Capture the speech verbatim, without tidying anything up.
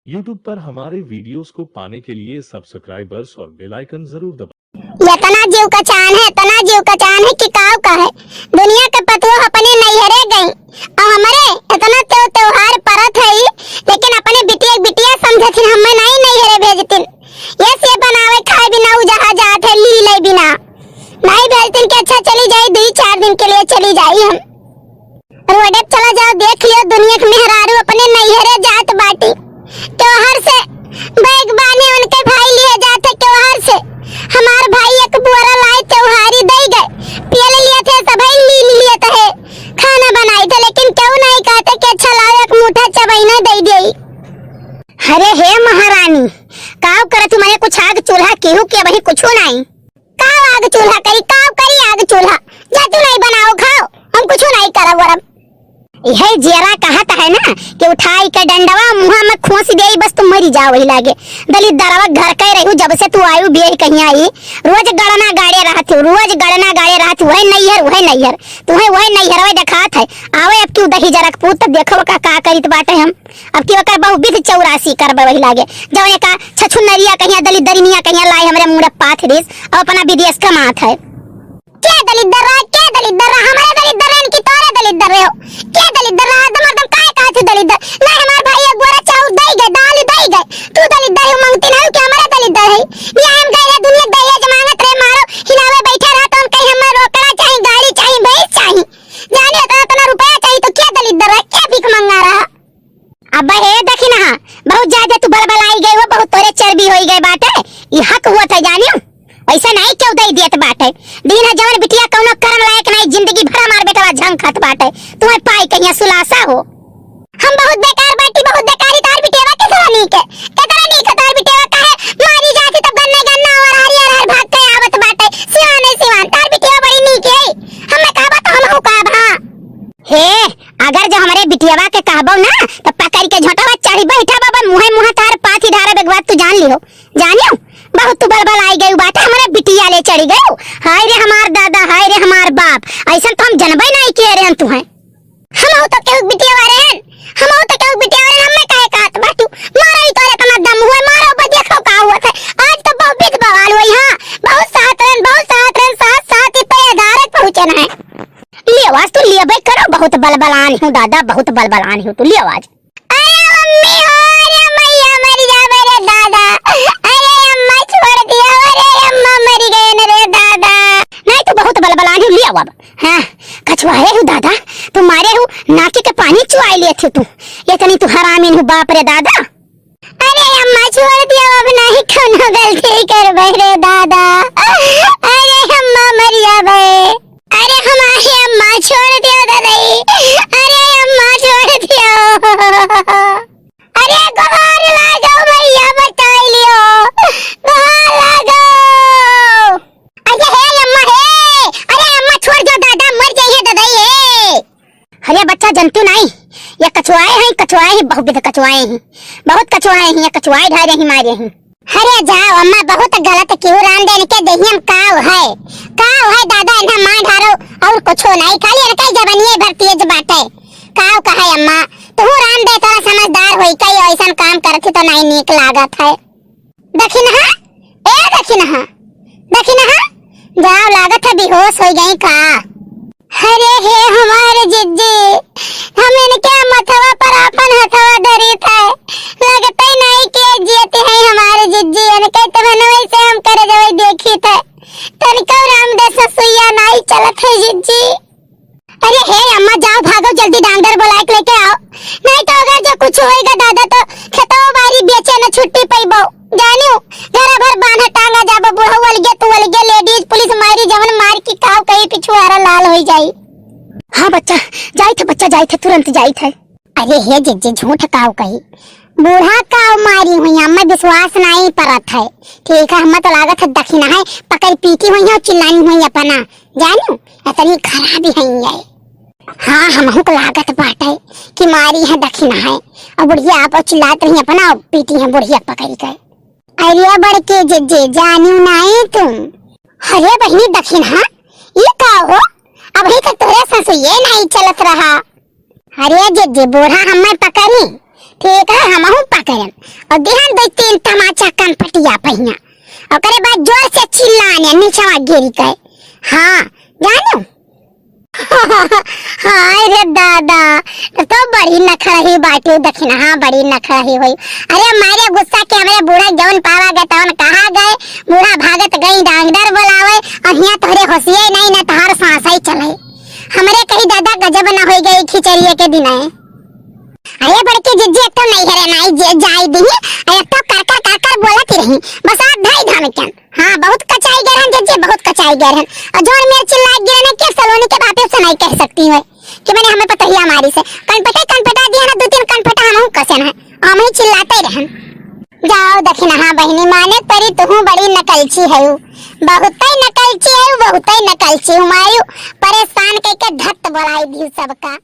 YouTube पर हमारे videos को पाने के लिए subscribers और bell icon जरूर दबाएं। इतना जीव का चान है, इतना जीव का चान है कि काव कहे। दुनिया के पतोह अपने नैहरे गई, और हमरे इतना त्यों-, त्योहार परत है, लेकिन अपने बिटिया के बिटिया समझथिन, हमें नहीं नैहरे भेजतिन। ये से बनावे खाए बिना उ जहाँ जात है, ली ले बिना। नहीं भेजतिन कि अच्छा चली जाई, दुई चार दिन के लिए चली जाई हम। रोडे पे चला जाओ, देख लियो, दुनिया के मेहरारू अपने नैहरे जात बाटी। त्योहार से बैग बांधे उनके भाई लिए जात है, त्योहार से हमार भाई एक बोरा लाए, त्योहारी दे गए, पियल लिए थे, सभई ली लिए थे, खाना बनाए थे, लेकिन क्यों नहीं कहते कि अच्छा लाओ, एक मुट्ठा चबैना दे दिए। अरे हे महारानी, काव करत हूँ मने, कुछ आग चूल्हा केहू के अबही कुछो नाई। काव आग चूल्हा करी, काव करी आग चूल्हा? जा तू नहीं बनाओ खाओ, हम कुछो नहीं करब वरब। यह जियरा कहत है ना कि उठाई के डंडवा मुँहा में खोंस देई, बस तू मरी जाओ वही लागे। दलिद्दरवा घर के रहू, जब से तू आयु बियाह कहीं आई, रोज गड़ना गाड़े रहत हो, रोज गड़ना गाड़े रहत हो, वही नैहर, वही नैहर, तुम्हें वही नैहरवा देखात है। आवे अब क्यों दही जरक पूत, तब देखो का, का करित बाटे हम। अब की ओकर बहुविध चौरासी करबे वही लागे, जौन एका छछुनरिया कहिया, दलिदरिनिया कहिया लाई हमरे मुड़े पाथ दिस, अब अपना विदेश कमात है। के दलिद्दर रहा, के दलिद्दर रहा, हमरे दलिद्दर रहन की तोरे दलिद्दर रहो? के दलिद्दर रहा? हरदम, हरदम काहे कहत हो दलिद्दर? नहीं, हमार भाई एक बोरा चाउर दई गए, दाल दई गए, तू दलिद्दर हो, मंगती नहीं कि हमरे दलिद्दर है? बियाह में गए रहे, दुनिया दहेज मांगत रहे, मारो, हिलावे बैठे रहा, तो हम कहीं हमें रोकड़ा चाही, गाड़ी चाही, भैंस चाही, जाने इतना, इतना रुपया चाही, तो के दलिद्दर रहा, के भीख मंगा रहा? अब्बा हे दखिनहा, बहुत ज्यादा तू बलबलाई गए हो, बहुत तोरे चर्बी होई गए बाटे। ई हक हुआ था जानियो, ऐसा नहीं क्यों दई देत बाटे। दिन है जवन बिटिया कौनो करम लायक नहीं, जिंदगी भर हमार बेटवा झंखत बाटे। तुम्हें पाई कहिया सुलासा हो। हम बहुत बेकार बाटी, बहुत बेकारी, तार बिटियावा के तरह नीक है, के तरह नीक है तार बिटियावा, काहे मारी जाती तब गन्ना गन्ना और हरी हर हर भाग के आवत बाटे। सिवान है सिवान, तार बिटियावा बड़ी नीक है। हमें कहबा तो हम हो कहबा। हे, अगर जो हमरे बिटियावा के कहबो ना, तो पकड़ के झोंटवा चढ़ी बैठा बाबा, मुँहे मुँह तार पाथी ढारे बेगवा तू जान लिहो, जानियो, बहुत तू बलबलाई गई बाटे, हमरे बिटिया ले चढ़ी गई। हाय रे हमार दादा, हाय रे हमार बाप, ऐसा तो हम जनबे नहीं किए रहन तुहें। हम हो तो केहू बिटियावा रहन, हम हो तो केहू बिटियावा रहन, हमें काहे कहत बाटू? मारो ही तोरे कमा दम हुए, मारो पर देखो का हुआ था। आज तो बहुत बिद बवाल हुई, हाँ, बहुत साथ रहन, बहुत साथ रहन, साथ साथ ही तो ये धारक पहुँचे ना है। लियो, आज तू लियबे करो, बहुत बलबलान हूँ दादा, बहुत बलबलान हूँ तू, लियो आज। अरे मम्मी हो, अरे मैया मर जाबे रे दादा, अरे अम्मा छोड़ दिया, अरे अम्मा मर गए न रे दादा। नहीं, तू बहुत बलबलान हूँ, लियो अब। हाँ, कछुआए हूँ दादा, तू मारे हूँ, नाके के पानी चुआई लेत हूँ तू, ये तनी तू हरामीन हूँ बाप रे दादा। अरे अम्मा छोड़ दियो, अब नहीं कौनो गलती करबे रे दादा। अरे अम्मा मर जाबे। अरे हमारे अम्मा छोड़ दियो दादाई। अरे अम्मा छोड़ दियो। अरे गोहार लागो भैया बचाई लियो। गोहार लागो। अरे हे अम्मा हे। अरे अम्मा छोड़ दियो दादा मर जाइए दादाई हे। अरे बच्चा, जनतू नाई, ये कछुआए हैं, कछुआए हैं, बहुत बिध कछुआए हैं, बहुत कछुआए हैं, ये कछुआए ढारे हैं, मारे हैं। अरे जाओ अम्मा, बहुत गलत क्यों राम देन के देहियम काव है, काव है दादा, इन्हें मार ढारो और कुछो नाई, खाली इनका जबनिए भर तेज बाटे। काव कहे अम्मा, तू राम दे तोरा समझदार होई कई ऐसन काम करती तो नाई नीक लागत है। दखिनहा, ए दखिनहा, दखिनहा, जाओ लागत है बेहोश हो गई का? अरे हे हमारे जिज्जी, हम इनके मथवा पर आपन हथवा धरी थे, लगते नहीं के जियते हैं हमारे जिज्जी, इनके तो मनवे से हम करे जवे देखी थे, तनिको राम दे ससुइया नहीं चलत है जिज्जी। अरे हे अम्मा, जाओ भागो, जल्दी डांगर बोलाए के लेके आओ, नहीं तो अगर जो कुछ होएगा दादा तो खेतवा बारी बेचे न छुट्टी पैबो, जानियो, घर भर बांधा टांगा जाबो, बुढ़ऊ अलगे तू अलगे, लेडीज पुलिस मारी जवन मार की काव कही पिछुआरा लाल होई जाई। हाँ बच्चा, जाई थे बच्चा, जाई थे, तुरंत जाई थे। अरे हे जिज्जी, झूठ काव कही, बूढ़ा काव मारी हुई, हमें विश्वास नहीं परत है। ठीक है, हमें तो लागत है दखिनहा है, पकड़ पीटी हुई है और चिल्लानी हुई अपना, जानू, इतनी खराबी है ये। हाँ, हमहू को लागत बाटे कि मारी है दखिनहा है, और बुढ़िया आप चिल्लात रही अपना, पीटी है बुढ़िया पकड़ के। अरे बड़के जिज्जी, जानू नहीं तुम। अरे बहिनी दखिनहा, ई का हो? अबही तक तोरे ससुइये नहीं चलत रहा। अरे जिज्जी, बूढ़ा हमें पकड़ी, ठीक है, हमहू पकड़न और दिहन दो तीन तमाचा कनपटिया पहिया। ओकरे बाद जोर से चिल्लाने, नीचवा गिरी के। हाँ, जानो। हाय रे दादा, तो बड़ी नखरही बाटी दखिनहा, बड़ी नखरही होई। अरे मारे गुस्सा के हमरे बूढ़ा जवन पावा गए तवन कहा गए, बूढ़ा भागत गई डॉक्टर बोलावे, और हियां तोहरे होशिये नहीं ना तोहर सांस ही चले। हमरे कही दादा गजब न होई गई खिचड़िए के दिन है। अरे बड़की जिज्जी, एक तो नहीं हरे नाई जे जाई दी, और एक तो कर कर कर कर बोलत ही रही, बस आप धाई धाम के। हाँ, बहुत कचाई गए रहन जिज्जी, बहुत कचाई गए रहन। और जोर मेर चिल्लाए गिरे ना के सलोनी के बापे से नहीं कह सकती है कि मैंने हमें पतहिया मारी से। कनपटे कनपटा दिया ना, दो तीन कनपटा हम कसे ना, हम ही चिल्लाते रहन। जाओ दखिनहा बहिनी, माने परी तुहू बड़ी नकलची है, बहुतै नकलची है, बहुतै नकलची हूँ मायू, परेशान कइके धत बोलाई दी सबका।